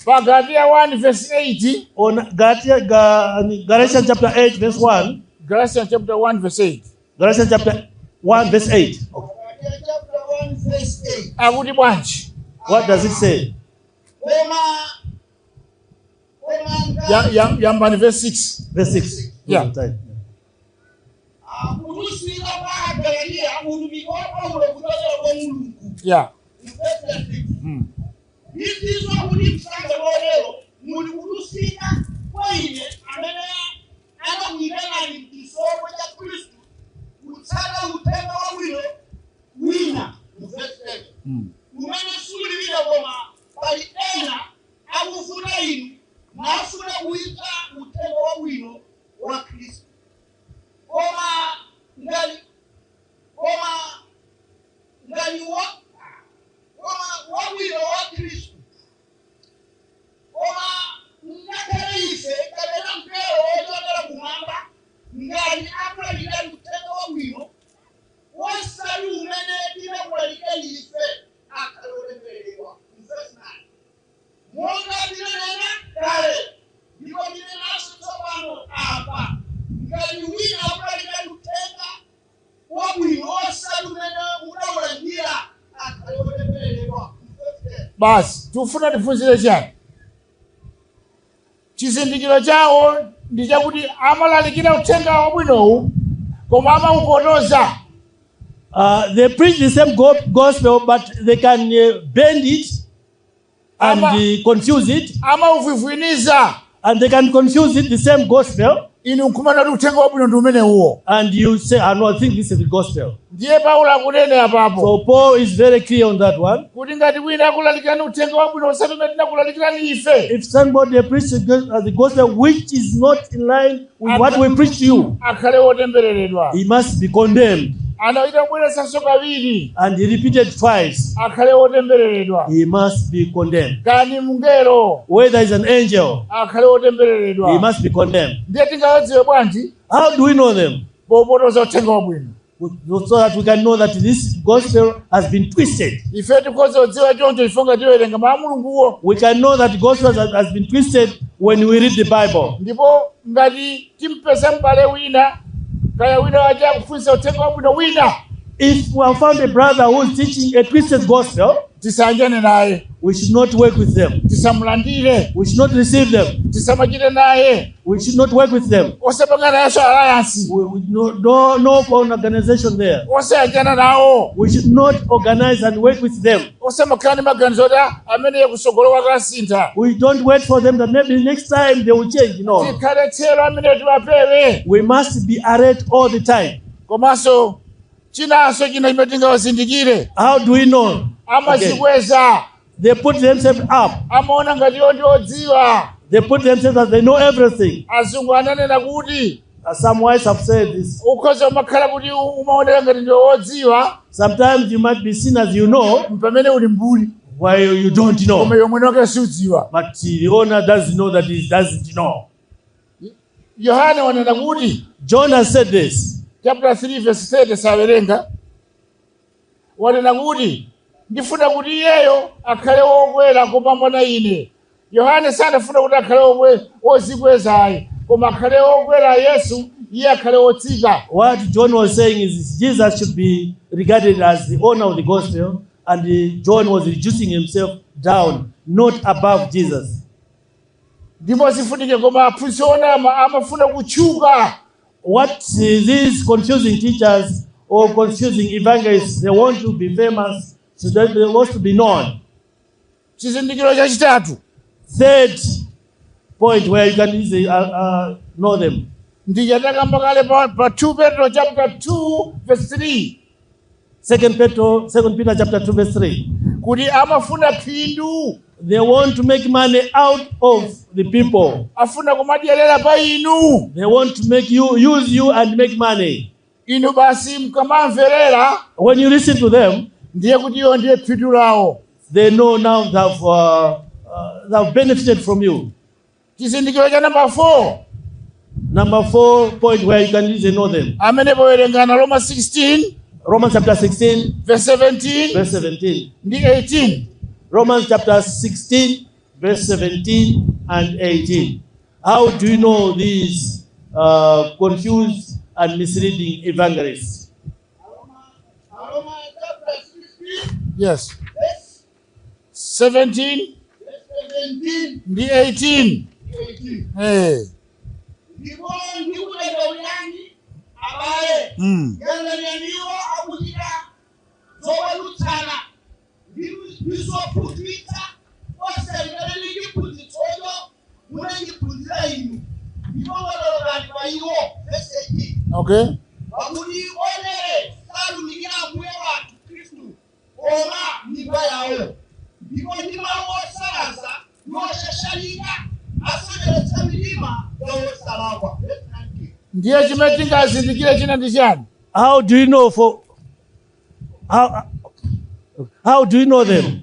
S1: Pa Galatiya 1 verse 8.
S2: On Galatians chapter 8, verse 1.
S1: Galatians chapter 1 verse 8.
S2: Galatians chapter 1, verse 8. Okay.
S3: Galatians chapter 1 verse 8.
S1: Akuti bwanji?
S2: What does it say?
S3: Koma
S1: Yambani verse 6.
S2: Verse 6.
S1: Yeah.
S3: Kutusira kwa Agalatiya utumiki wa Paulo kuchokera kwa Mulungu. Verse 6. Izinso kuti msanga lolero muli kutusika kwa ine amene anakuyitanani mchisomo cha Khristu kutsata uthenga wabwino wina, mu verse 7, umene suli wina, koma pali ena akufuna inu nafuna kuyika uthenga wabwino wa Khristu. Koma ngati wa koma wabwino wa Khristu, koma ngakhale ife kapena mngelo wochokera kumwamba ngati akulalikira uthenga wabwino wosati umene tinakulalikira ife, akhale otembereredwa. Verse 9, monga tinanena kale ndipo tinenanso tsopano apa, ngati wina akulalikira uthenga wabwino wosati umene munawulandira, akhale otembereredwa. Verse 10.
S1: Basi, tikufuna tiphunzire chani? Chizindikiro chawo ndi chakuti amalalikira uthenga wabwinowu koma amaupotoza.
S2: They preach the same gospel, but they can bend it and confuse it,
S1: Amauvivwiniza.
S2: And they can confuse it, the same gospel,
S1: Inu nkumana kuti uthenga wabwino ndi umenewuwo.
S2: And you say, "I know, I think this is the gospel."
S1: Ndiye Paulo akunena apapo
S2: So Paul is very clear on that one.
S1: Kuti ngati wina akulalikirani uthenga wabwino osati umene tinakulalikirani ife,
S2: If somebody preaches the gospel which is not in line with what we preach to you,
S1: akhale wotembereredwa.
S2: He must be condemned.
S1: Anachita kubweretsanso kawiri.
S2: And he repeated twice,
S1: Akhale wotembereredwa.
S2: He must be condemned.
S1: Kani mngelo,
S2: Whether it's an angel,
S1: akhale wotembereredwa.
S2: He must be condemned.
S1: Ndiye tingawadziwe bwanji?
S2: How do we know them?
S1: Popotoza uthenga wabwino.
S2: So that we can know that this gospel has been twisted.
S1: Ife tikhoza kudziwa choncho chifukwa tiwerenga mawu a Mulunguwo.
S2: We can know that gospel has been twisted when we read the Bible.
S1: Ndipo ngati timpeza m'bale wina kaya wina wache akuphunzitsa uthenga wabwino wina,
S2: If we have found a brother who is teaching a twisted gospel,
S1: tisayanjane naye.
S2: We should not work with them.
S1: Tisamulandire.
S2: We should not receive them.
S1: Tisamachite naye.
S2: We should not work with them.
S1: Osapanga nayenso alliance.
S2: No organization there.
S1: Osayanjana nawo.
S2: We should not organize and work with them.
S1: Osamakhala ndi maganizo oti amene kusogolo wakasintha.
S2: We don't wait for them that maybe next time they will change. No.
S1: Tikhale tchero amene tiwapewe.
S2: We must be alert all the time.
S1: Komanso chinanso china chimene tingawazindikire,
S2: How do we know? Okay.
S1: Amazikweza.
S2: They put themselves up.
S1: Amaona ngati iwo ndi odziwa.
S2: They put themselves as they know everything.
S1: Azungu ananena kuti
S2: Some wise have said this.
S1: Ukhoza umakhala kuti umaoneka ngati ndiwe wodziwa,
S2: Sometimes you might be seen as you know
S1: pamene uli mbuli,
S2: while you don't know.
S1: Koma iwe mwini wake sudziwa.
S2: But the owner doesn't know that he doesn't know.
S1: Yohane wanena kuti,
S2: John has said this.
S1: Chapter 3 verse 30, sawerenga, wanena kuti ndifuna kuti iyeyo akhale wokwera kupambana ine. Yohane sanafuna kuti akhale wozikweza ayi, koma akhale wokwera Yesu, iye akhale wotsika.
S2: What John was saying is Jesus should be regarded as the owner of the gospel, and John was reducing himself down, not above Jesus.
S1: Ndipo zifunike koma aphunzitsi onama amafuna kutchuka.
S2: What these confusing teachers or confusing evangelists, they want to be famous, so that they want to be known.
S1: Chizindikiro chachitatu
S2: Third point where you can easily know them.
S1: Ndichatakamba kale pa 2 Petro chapter 2 verse 3.
S2: Second Peter chapter 2 verse 3.
S1: Kuti amafuna phindu.
S2: They want to make money out of the people.
S1: Afuna kumadyerera pa inu.
S2: They want to make you use you and make money.
S1: Inu basi mkamamverera.
S2: When you listen to them,
S1: ndiye kuti iwo ndiye phindu lawo.
S2: They know now they've benefited from you.
S1: Chizindikiro cha number 4.
S2: Number 4 point where you can easily know them.
S1: Amene powerengana Roma 16.
S2: Romans chapter 16,
S1: verse 17,
S2: verse 17.
S1: ndi 18.
S2: Romans chapter 16, verse 17 and 18. How do you know these confused and misleading evangelists?
S3: Romans chapter 16,
S1: Yes.
S3: verse
S1: 17,
S3: 17,
S1: ndi 18.
S3: 18.
S1: Hey.
S3: Ndipo ndikudandaulirani abale, yang'aniraniwo akuchita zowerutsana ndi zophunzitsa osalekana ndi chiphunzitsocho munachiphunzira inu, ndipo lololani pa iwo. Verse 18.
S1: Okay.
S3: Pakuti onere salumikira Ambuye wathu Khristu koma mimba yawo, ndipo ndi mawu osalaza ndi oshashalika asocheretsa mitima ya osalakwa. Verse 19.
S1: Ndiye chimene tingazindikire china ndi chani?
S2: How do you know for how, how do you know them?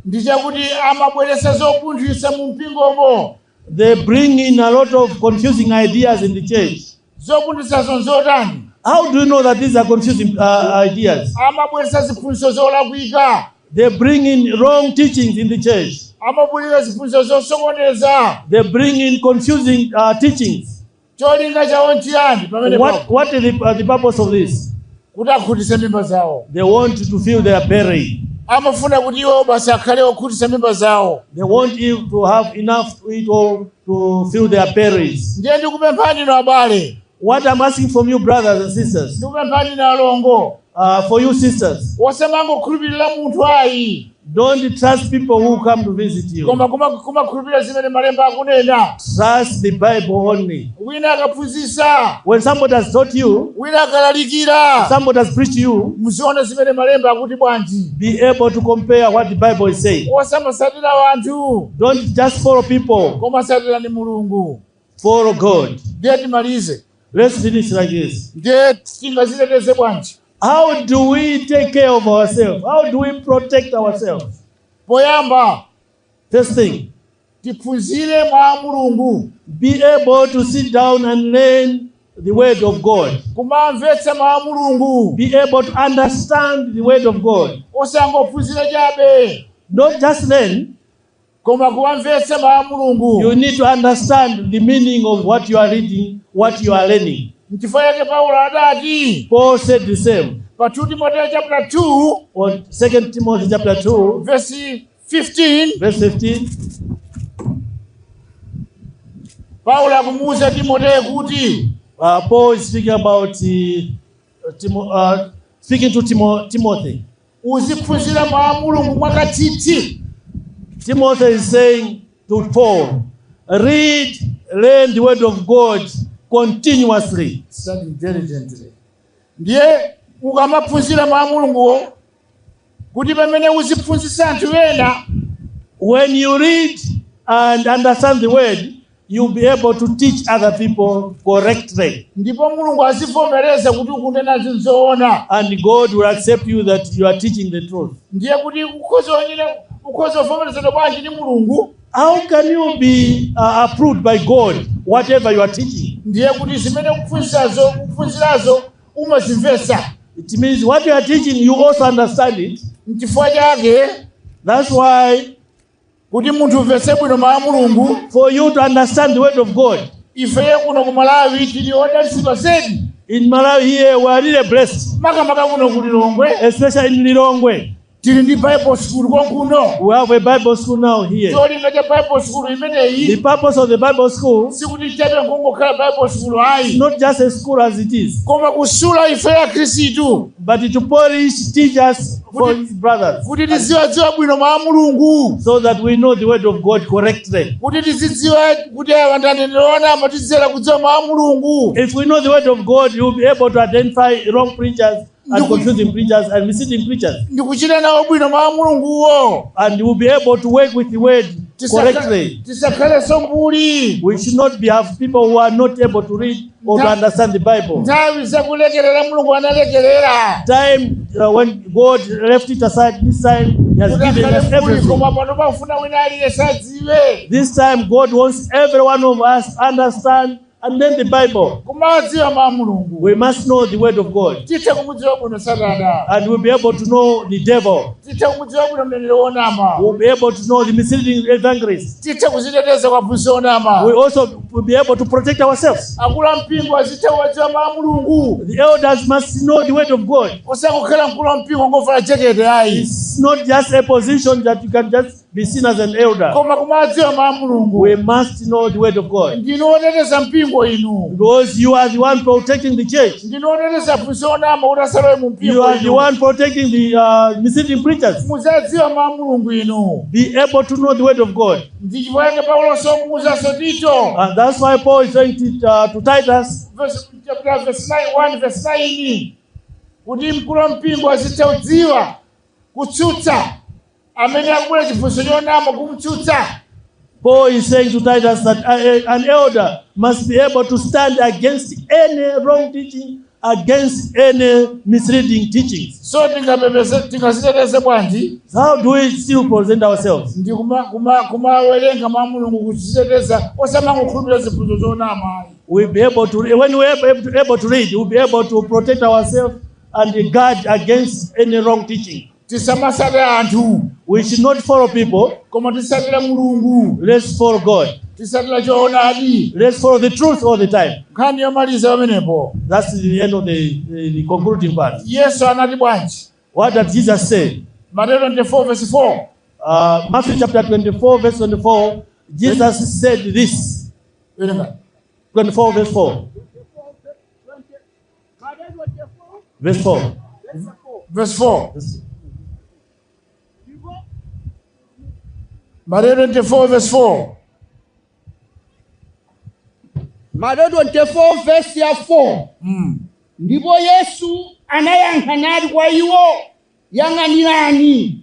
S1: Ndi chakuti amabweretsa zopunthwitsa mu mpingomo.
S2: They bring in a lot of confusing ideas in the church.
S1: Zopunthwitsazo nzotani?
S2: How do you know that these are confusing ideas?
S1: Amabweretsa ziphunzitso zolakwika.
S2: They bring in wrong teachings in the church.
S1: Amabweretsa ziphunzitso zosokoneza.
S2: They bring in confusing teachings.
S1: Cholinga chawo nchiyani pamene papo?
S2: What is the purpose of this?
S1: Kuti akhutitse mimba zawo.
S2: They want to fill their belly.
S1: Amafuna kuti iwo basi akhale okhutitsa mimba zawo.
S2: They want you to have enough to eat or to fill their bellies.
S1: Ndiye ndikupemphani inu abale.
S2: What I'm asking from you, brothers and sisters,
S1: Ndikupemphani inu alongo.
S2: For you sisters,
S1: Osamangokhulupirira munthu ayi.
S2: Don't trust people who come to visit you.
S1: Koma kumakhulupirira zimene malemba akunena.
S2: Trust the Bible only.
S1: Wina akaphunzitsa.
S2: When somebody has taught you,
S1: Wina akalalikira.
S2: somebody has preached you,
S1: Muzione zimene malemba akuti bwanji.
S2: Be able to compare what the Bible is saying.
S1: Osamasatira wanthu.
S2: Don't just follow people.
S1: Koma satirani Mulungu.
S2: Follow God.
S1: Ndiye timalize.
S2: Let's finish like this.
S1: Ndiye tingaziteteze bwanji.
S2: How do we take care of ourselves? How do we protect ourselves?
S1: Poyamba,
S2: First thing,
S1: tiphunzire mwa Mulungu.
S2: Be able to sit down and learn the word of God.
S1: Kumamvetsa mwa Mulungu.
S2: Be able to understand the word of God.
S1: Osangophunzira chabe.
S2: Not just learn.
S1: Koma kuwamvetsa mwa Mulungu.
S2: You need to understand the meaning of what you are reading, what you are learning.
S1: Nchifukwa chake Paulo adati,
S2: Paul said the same.
S1: Pa 2 Timothy chapter 2,
S2: On 2 Timothy chapter 2,
S1: verse 15,
S2: verse 15.
S1: Paulo akumuwuza Timoteyo kuti,
S2: Paul is speaking about, speaking to Timothy.
S1: Uziphunzira mwa Mulungu mwakathithi.
S2: Timothy is saying to Paul, read, learn the word of God continuously.
S1: Study diligently. Ndiye ukamaphunzira mwa Mulunguwo, kuti pamene uziphunzitsa anthu ena,
S2: when you read and understand the word, you'll be able to teach other people correctly.
S1: Ndipo Mulungu azivomereza kuti ukunena zoona.
S2: And God will accept you that you are teaching the truth.
S1: Ndiye kuti ukhoza kuvomerezedwa bwanji ndi Mulungu?
S2: How can you be approved by God whatever you are teaching?
S1: Ndiye kuti zimene ukuphunzirazo umazimvetsa.
S2: It means what you are teaching, you also understand it.
S1: Nchifukwa chake,
S2: That's why
S1: kuti munthu umvetse bwino mawu a Mulungu,
S2: for you to understand the word of God.
S1: Ifeyo kuno ku Malawi tili odalitsidwa zedi.
S2: In Malawi here we are really blessed.
S1: Makamaka kuno ku Lilongwe.
S2: Especially in Lilongwe.
S1: Tili ndi Bible school konkuno.
S2: We have a Bible school now here.
S1: Cholinga cha Bible school
S2: The
S1: imeneyi
S2: purpose of the Bible school
S1: sikuti chabe nkungokhala Bible school
S2: is
S1: ayi,
S2: not just a school as it is,
S1: koma kusula ife ya Khristu
S2: but to polish teachers for his brothers,
S1: kuti tiziwadziwa bwino mwa Mulungu,
S2: so that we know the word of God correctly.
S1: kuti tizidziwa kuti awa aneneri onama, tizidzera kudziwa mwa Mulungu.
S2: If we know the word of God, you'll be able to identify wrong preachers and confusing preachers and misleading preachers.
S1: Ndikuchita nawo bwino mwa Mulunguwo.
S2: And you'll be able to work with the word correctly.
S1: Tisakhalenso mbuli.
S2: We should not be have people who are not able to read or to understand the Bible.
S1: Nthawi zakulekerera Mulungu analekerera
S2: Time when God left it aside, this time He has
S1: kuti
S2: given
S1: akhale
S2: us
S1: mbuli,
S2: everything.
S1: koma pano pafuna wina aliyense adziwe.
S2: This time God wants every one of us to understand and learn the Bible.
S1: Kumadziwa mwa Mulungu.
S2: We must know the word of God,
S1: Tithe kumudziwa bwino Satana,
S2: and we'll be able to know the devil.
S1: tithe kumudziwa bwino mneneri wonama,
S2: We'll be able to know the misleading evangelist.
S1: tithe kuziteteza kwa phunzitsi onama.
S2: We also will be able to protect ourselves.
S1: Akulu a mpingo azithe kuwadziwa mwa Mulungu,
S2: The elders must know the word of God.
S1: osakukhala mkulu wa mpingo ngovala jekete ayi,
S2: It's not just a position that you can just be seen as an elder.
S1: koma kumadziwa mwa Mulungu.
S2: We must know the word of God,
S1: Ndinu oteteza mpingo inu,
S2: because you are the one protecting the church.
S1: ndinu oteteza phunzitsi onama kuti asalowe mu
S2: You
S1: mpingo
S2: are the
S1: inu.
S2: one protecting the misleading preachers.
S1: Muzadziwa mwa Mulungu inu.
S2: Be able to know the word of God.
S1: Ndi chifukwa chake Paulo somuwuzanso Tito,
S2: And that's why Paul is saying to Titus,
S1: chapter verse 9, 1 verse 9, kuti mkulu wa mpingo azithe kudziwa kutsutsa amene akubwera chiphunzitso chonama, kumtsutsa.
S2: Paul is saying to Titus that an elder must be able to stand against any wrong teaching, against any misleading teachings.
S1: So tingaziteteze bwanji?
S2: So how do we still present ourselves?
S1: Ndi kumawerenga mwa Mulungu kuziteteza, osamangokhulupirira ziphunzitso zonama ayi.
S2: We'll be able to, when we're able to read, we'll be able to protect ourselves and guard against any wrong teaching.
S1: Tisamasate anthu,
S2: We should not follow people.
S1: koma tisatira Mulungu,
S2: Let's follow God.
S1: Tisatira choonadi.
S2: Let's follow the truth all the time.
S1: Nkhani yomaliza pamenepo.
S2: That's the end of the concluding part.
S1: Yesu anati bwanji?
S2: What did Jesus say?
S1: Mateyu 24 verse 4.
S2: Matthew chapter 24, verse 24, Jesus said this.
S1: Werenga.
S2: 24, verse 4. Verse 4.
S1: Verse 4. Mateyu 24 verse 4.
S3: Mateyu 24 verse ya 4. Ndipo Yesu anayankha nati kwa iwo, yang'anirani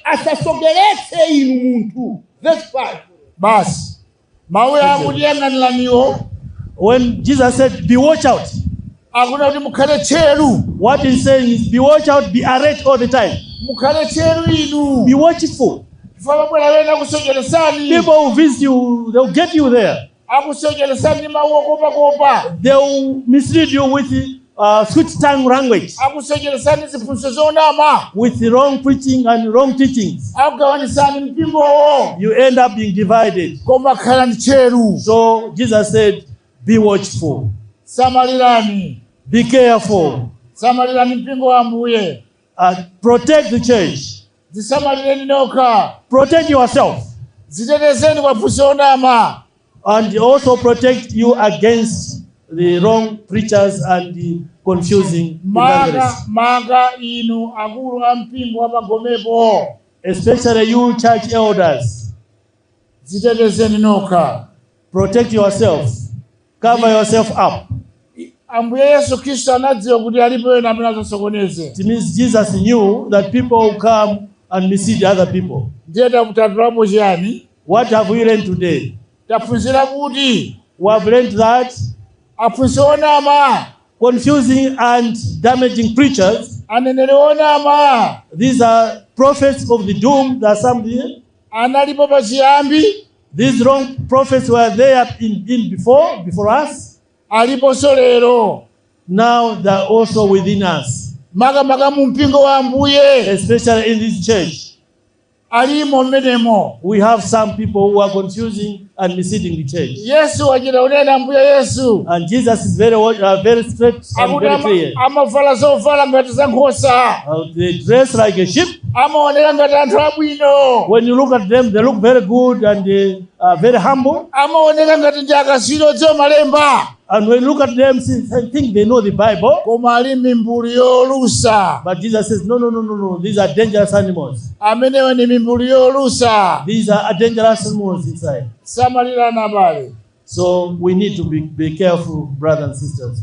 S3: asasokeretse inu munthu. Verse 5.
S1: Basi mawu akuti yang'aniraniwo,
S2: When Jesus said, "Be watch out,"
S1: akuti kuti mukhale tcheru.
S2: What he's saying is, be watch out, be alert all the time.
S1: Mukhale tcheru inu,
S2: Be watchful.
S1: chifukwa pabwera wena akusocheretsani.
S2: People will visit you, they'll get you there.
S1: Akusocheretsani ndi mawu okopakopa,
S2: They'll mislead you with sweet tongue language,
S1: akusocheretsani ziphunzitso zonama,
S2: with wrong preaching and wrong teachings.
S1: akugawanisani mpingowo.
S2: You end up being divided.
S1: Koma khalani tcheru.
S2: So Jesus said, "Be watchful,
S1: Samalirani,
S2: be careful,
S1: samalirani mpingo wa Ambuye.
S2: Protect the church,
S1: Zisamalireni nokha,
S2: protect yourself,
S1: zitetezeni kwa phunzitso onama,
S2: and also protect you against the wrong preachers and the confusing
S1: maka
S2: evangelists."
S1: maka inu akulu a mpingo wa pagomepo,
S2: Especially you church elders,
S1: zitetezeni nokha.
S2: Protect yourself, cover yourself up.
S1: Ambuye Yesu Khristu anadziwa kuti alipo ena amene adzasokoneze.
S2: It means Jesus knew that people will come and mislead other people.
S1: Ndiye tatulapo chiyani?
S2: What have we learned today?
S1: Taphunzira kuti
S2: We have learned that
S1: aphunzitsi onama,
S2: confusing and damaging preachers,
S1: aneneri onama,
S2: these are prophets of the doom. There are some here.
S1: Analipo pachiyambi,
S2: These wrong prophets were there in before us.
S1: Aliponso lero,
S2: Now they are also within us,
S1: makamaka mu mpingo wa Ambuye,
S2: especially in this church.
S1: Alimo mmenemo.
S2: We have some people who are confusing and misleading the church.
S1: Yesu wachita kunena Ambuye Yesu
S2: And Jesus is very straight and
S1: akuti
S2: very clear.
S1: amavala zovala ngati za nkhosa,
S2: They dress like a sheep,
S1: Amaoneka ngati anthu abwino.
S2: When you look at them, they look very good and they are very humble.
S1: Amaoneka ngati ndi akatswiri odziwa malemba.
S2: And when you look at them, see, they think they know the Bible.
S1: Koma ali mimbulu yolusa.
S2: But Jesus says, no, no, no, no, no. These are dangerous animals.
S1: Amenewa ni mimbulu yolusa.
S2: These are dangerous animals inside.
S1: Samalirana abale.
S2: So we need to be careful, brothers and sisters.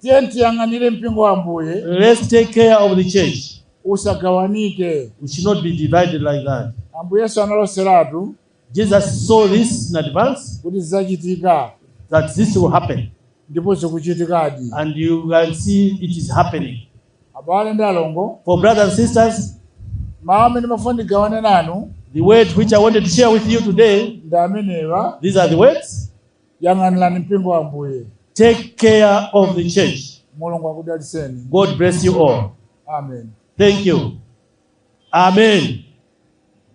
S1: Tiye tiyang'anire mpingo wa Ambuye.
S2: Let's take care of the church.
S1: Usagawanike.
S2: We should not be divided like that.
S1: Ambuye Yesu analoseratu
S2: Jesus saw this in advance,
S1: kuti zidzachitika,
S2: that this will happen.
S1: Ndipo zikuchitikadi.
S2: And you can see it is happening.
S1: Abale ndi alongo,
S2: For brothers and sisters,
S1: mawu amene mafuna ndigawane nanu
S2: the word which I wanted to share with you today,
S1: ndi amenewa.
S2: These are the words.
S1: Yang'anirani mpingo wa Ambuye.
S2: Take care of the church.
S1: Mulungu akudalitseni.
S2: God bless you all.
S1: Amen.
S2: Thank you. Amen.